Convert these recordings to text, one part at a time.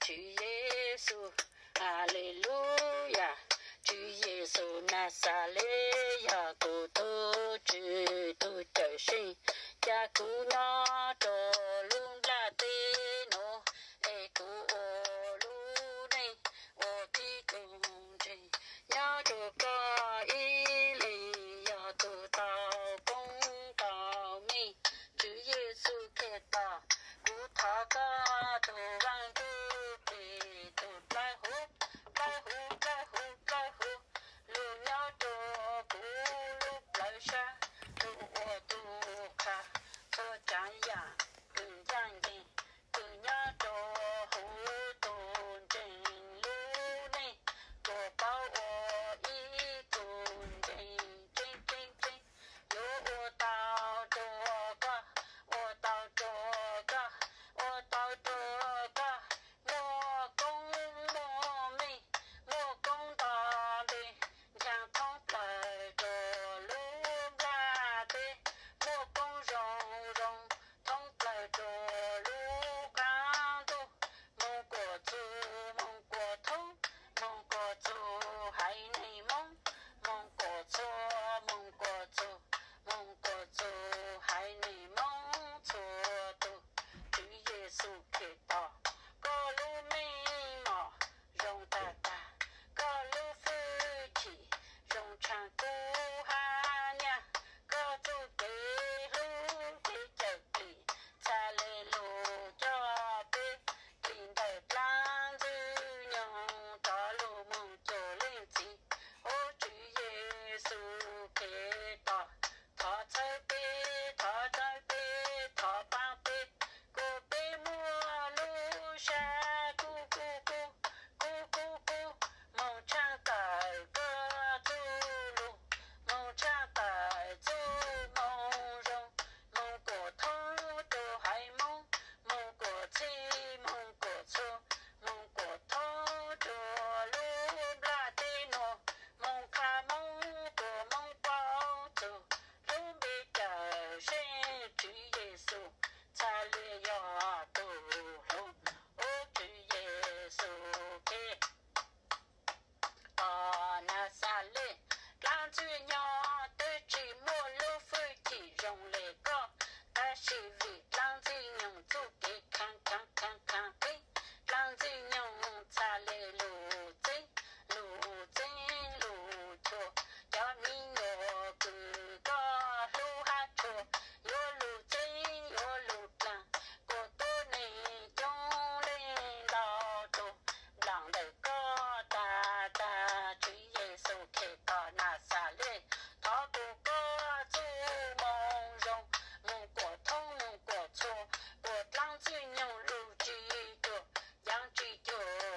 Tswv Yexus, Haleluyas, Tswv Yexus Naxales yog kuv tus Tswv tus Cawmseej, cas kuv nyob rau lub nplaj teb nuav, es kuv ua lub neej ua tib tug ntseeg nyob rau koj ib leeg, yog tus tau koob tau meej. Tswv Yexus Khetos, kuv thov koj tus Vaaj Ntuj Plig tus dlawb huv, dlawb huv, dlawb huv, dlawb huv lug nyob rau kuv lub plawv sab, lug ua tus qha txhua tsaav yaam kws ncaaj nceeg, kws nyob rau huv tug ntseeg lub neej, kuas paub ua ib tug ntseeg tseeb tseeb tseeb, yuav ua tau rua koj, ua tau rua koj, ua tau rua koj, muaj koob muaj meej, muaj koob nto npe, nchaag thoob plawg rua lub nplaj teb, muaj koob zoo zoo thoob plawg rua lub qaab ntuj, moog kuas txug moog kuas thoob, moog kuas txug haiv neeg Moob, moog kuas txug moog kuas txug, moog kuas txug haiv neeg Moob txhua tug. Tswv Yexus Khetos, koj lub meej mom zoo tag tag, koj lub fwj chim zoo tshaaj kub hab nyaj, koj txuj kev hlub kev cawm dlim txhaj le lug coj peb dim ntawm dlaab Ntxwg Nyoog rov lug moog cuag leej txiv. Ub Tswv Yexus Khetos, thov txhawb peb, thov txhawb peb, thov paab peb, kuas peb muaj lub sab kub kub kub, kub kub kub, moog tshaaj tawm koj txuj lug, moog tshaaj tawm txuj moo zoo, moog kuas thoob rua haiv Moob, moog kuas txhij moog kuas txhua, moog kuas thoob rua lub nplaj teb nuav, moog qha Moob kuas Moob paub txug lub npe cawm seej Tswv Yexus txhaj le yog tug hlub. Ub Tswv Yexus Khetos Naxales, dlaab Ntxwg Nyoog twb tsi muaj lub fwj chim zoo le koj, tab sis vim dlaab Ntxwg Nyoog txuj kev khav khav khav khav teb, dlaab Ntxwg Nyoog txhaj le lug txeeb lug txeeb lug chua cov miv nyuas kws koj hlub hab tshua, yuav lug txeeb yuav lug dlaag, kuas tuab neeg coob leej ntau tug nplaam ntawm koj tag tag. Tswv Yexus Khetos Naxales, thov kuas koj txuj moo zoo, moog kuas thoob moog kuas txhua, kuas dlaab Ntxwg Nyoog lug tsi cuag, yaav tsi cuag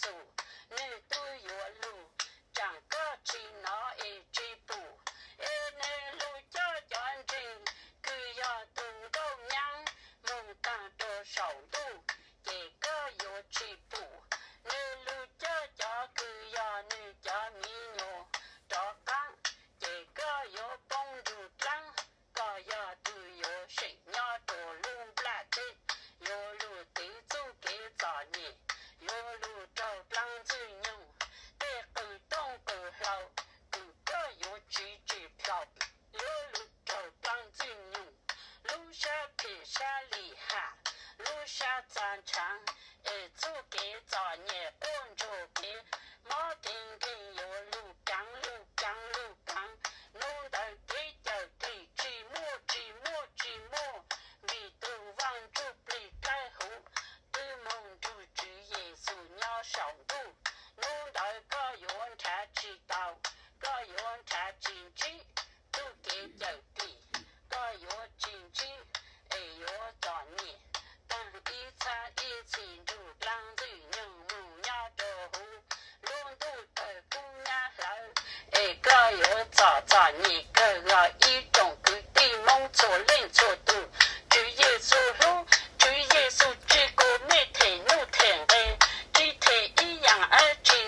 txug, nwg tub yuav lug tsaam koj tsi nov es tsi pum. Es nwg lug coj cov ntseeg kws yog tug nkauj nyab moog taag rua saum ntuj, ces koj yuav tsi pum. Nwg lug coj cov kws yog nwg cov miv nyuas rov qaab, ces koj yuav poob nrug dlaab. Koj yog tug yuav seem nyob rua lub nplaj teb, yuav lug tiv txuj kev txom nyem, yuav lug raug dlaab ntxwg nyoog tej qws tooj qws hlau kws koj yuav tsiv tsi dlhau, yuav lug raug dlaab ntxwg nyoog lub sab phem sab lim ham, lub sab txag ntshaav, es txuj kev txom nyem quaj ntsuag kev mob kev nkeeg yuav lug kaav lug kaav lug kaav. Nub ntawd kev cawm dim tsi muaj tsi muaj tsi muaj, vim tug Vaaj Ntsuj Plig dlawb huv twb moog nrug Tswv Yexus nyob saum ntuj. Nub ntawd koj yuav nrhav tsi tau, koj yuav nrhav tsi ntsib txuj kev cawm dim, koj yuav tsi ntsib es yuav txom nyem taag ib txhab ib txhis nrug dlaab ntxwg nyoog moog nyob rua huv lub ntuj tawg kub nyab hlawv, es koj yuav txom txom nyem kawg. Os ib tsoom kwv tij Moob txhua leej txhua tug, Tswv Yexus hlub, Tswv Yexus tsi kua mej them nuj them nqe, tsi them ib yaam dlaab tsi,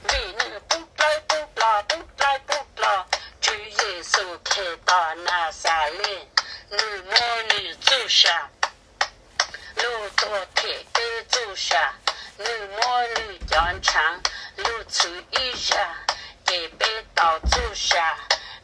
vim nwg pub dlawb pub dlo pub dlawb pub dlo. Tswv Yexus Khetos Naxales, nwg muab nwg txuj sa lug tuag them peb txuj sa, nwg muab nwg cov ntshaav lug txhwv ib zag, ces peb tau txuj sa.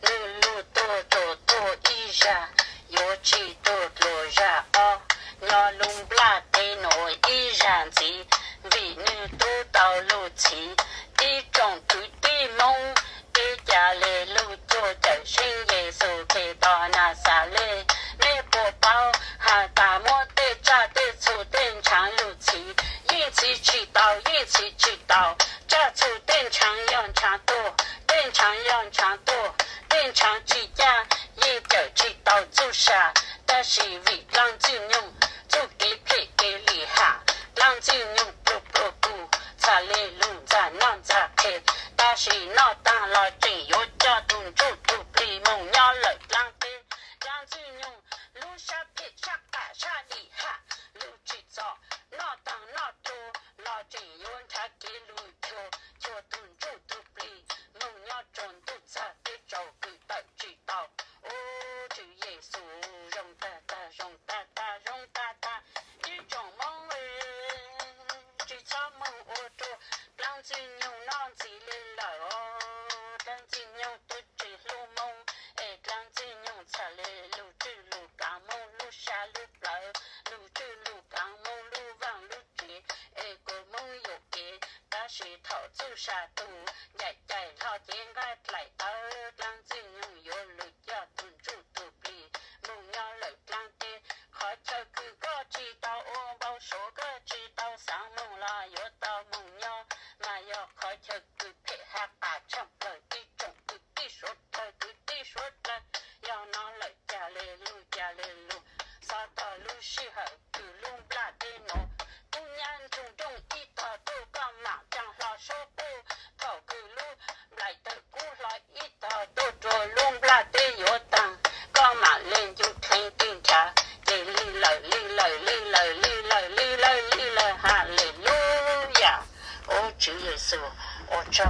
Nwg lug tuag rua tuag ib zag, yuav tsi tuag dlua zag ob, nyob lub nplaj teb nuav ib zag ntxiv, vim nwg tub tau lug txhiv. Ib tsoom kwv tij Moob, peb ca le lug cuag cawm seej Yexus Khetos Naxales. Mej puas paub has tas muab tej tsaj tej txhu tej ntshaav lug txhiv, yeej txhiv tsi tau, yeej txhiv tsi tau. Tsaj txhu tej ntshaav yog ntshaav tuag, tej ntshaav yog ntshaav tuag, tej ntshaav tsi caj, yeej cawm tsi tau txuj sa. Tab sis vim dlaab ntxwg nyoog txuj kev phem kev lim ham, dlaab ntxwg nyoog pluag pluag kug, txhad le lug ntxag noj ntxag qhe. Tab sis noj taag los tseem yuav coj tug ntsuj tug plig moog nyob lawm dlaab teb. Dlaab ntxwg nyoog lub sab phem sab qam sab lim ham lug tsi txom, noj taag noj rua los tseem yuav nrhav kev lug chua, chua tug ntsuj tug plig moog nyob rua ntuj txag teb tsaus kws tawm tsi tau. Ub, Tswv Yexus zoo tag tag, zoo tag tag, zoo tag tag. Ib tsoom Moob, tsi txhob moog ua rua dlaab ntxwg nyoog noj ntxiv le lawm os. Dlaab ntxwg nyoog tub tsi hlub Moob, es dlaab ntxwg nyoog txhad le lug tswj lug kaav Moob lub sab lub plawv, lug tswj lug kaav Moob lub vaaj lub tsev, es kuas Moob yuam kev. Tab sis thaum txuj sa tu ncaim cai hlo cev nqaij dlaim tawv, dlaab ntxwg nyoog yuav lug coj tug ntsuj tug plig moog nyob lawm dlaab teb. Qhov chaw kws koj tsi tau ua npau suav, koj tsi tau xaav moog los yuav tau moog nyob, mas yog qhov chaw kws phem ha qas tshaaj plawg. Ib tsoom kwv tij suav dlawg, kwv tij suav dlawg, yog no lawm ca le lug ca le lug, xob tog lub sij hawm kws lub nplaj teb nuav kub nyab nrug nrooj ib tog tuaj, koj maam caag hlo suab quj. Thaum kws lub nplaim tawg kub hlo ib tog tuaj rua lub nplaj teb yuav taag, koj maam le ncu dheev tig nrhav, ces lig lawm lig lawm lig lawm lig lawm lig lawm lig lawm. Haleluyas. Ub, Tswv Yexus, ua tsaug.